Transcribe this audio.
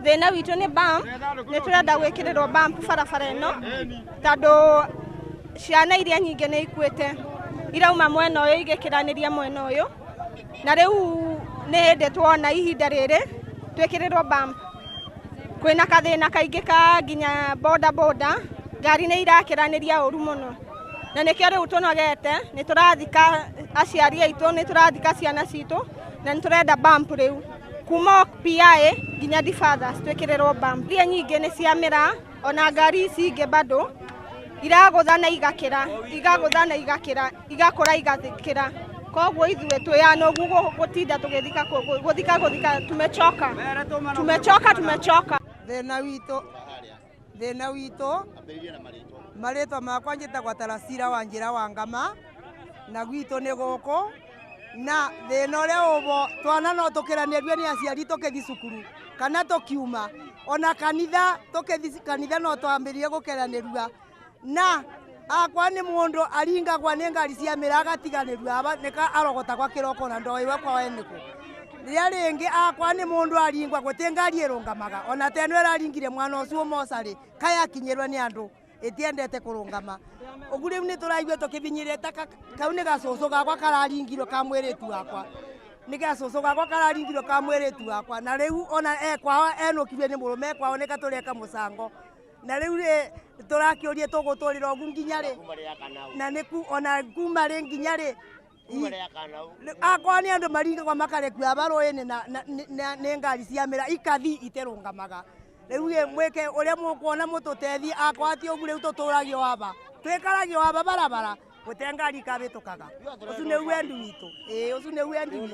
Thĩna witũ nĩ bump, nĩ tũrenda gwĩkĩrĩrwo bump barabara ĩno tondũ ciana iria nyingĩ nĩ ikuĩte, irauma mwena ũyũ igĩkĩranĩria mwena ũyũ, na rĩu nĩ hĩndĩ tuona ihinda rĩrĩ twĩkĩrĩrwo bump. Kwĩna kathĩna kaingĩ ka nginya boda boda, ngari nĩ irakĩranĩria ũru mũno, na nĩkĩo rĩu tũnogete. Nĩ tũrathika aciari aitũ, nĩ tũrathika ciana citũ, na nĩ tũrenda bump rĩu kuma PI nginya Difathers twĩkĩrĩrwo bump. Iria nyingĩ nĩ cia mĩraa, ona ngari ici ingĩ bado iragũtha na igakĩra, igagũtha na igakĩra, igakũra igakĩra. Koguo ithuĩ twĩ anogu gũtinda tũgĩthika, gũthika gũthika. Tumechoka, tumechoka, tumechoka. Thĩna witũ, thĩna witũ, marĩtwa makwa njĩtagwo Taracira wa Njĩra wa Ngama, na gwitũ nĩ gũkũ. Na thĩna ũrĩa ũbo, twana no tũkĩranĩrio nĩ aciari tũkĩthi cukuru kana tũkiuma, ona kanitha tũkĩthi kanitha no twambĩrĩrie gũkeranĩrua. Na akwa nĩ mũndũ aringagwa nĩ ngari cia mĩra agatiganĩrua aba nĩka arogotagwa kĩroko na ndoĩwe kwao nĩkũ. Rĩrĩa rĩngĩ akwa nĩ mũndũ aringwa, gũtĩ ngari ĩrũngamaga, ona teno ĩraringire mwana ũcio mocarĩ kayakinyĩrwo nĩ andũ ĩtiendete kũrũngama. Ũguo rĩu nĩ tũraigua tũkĩbinyĩrĩte ta kau nĩ gacũcũ gakwa kararingirwo ka mwĩrĩtu wakwa, nĩ gacũcũ gakwa kararingirwo ka mwĩrĩtu wakwa, na rĩu ona ekwao enũkirie nĩ mũrũme ekwao nĩka tũreka mũcango. Na rĩu rĩ tũrakĩũria tũgũtũrĩra ũguo nginya rĩ? Na nĩ ona kuma rĩ nginya rĩ? Akwa nĩ andũ maringagwo makarekua aba rũĩ-inĩ nĩ ngari cia mĩra ikathi iterũngamaga. Rĩu ĩ mwĩke ũrĩa mũkuona mũtũteithie, akwa ti ũguo rĩu tũtũragio aba, twĩkaragio aba barabara gũte ngari ikabĩtũkaga. Ũcio nĩ wendi witũ, ĩĩ, ũcio nĩ wendi witũ.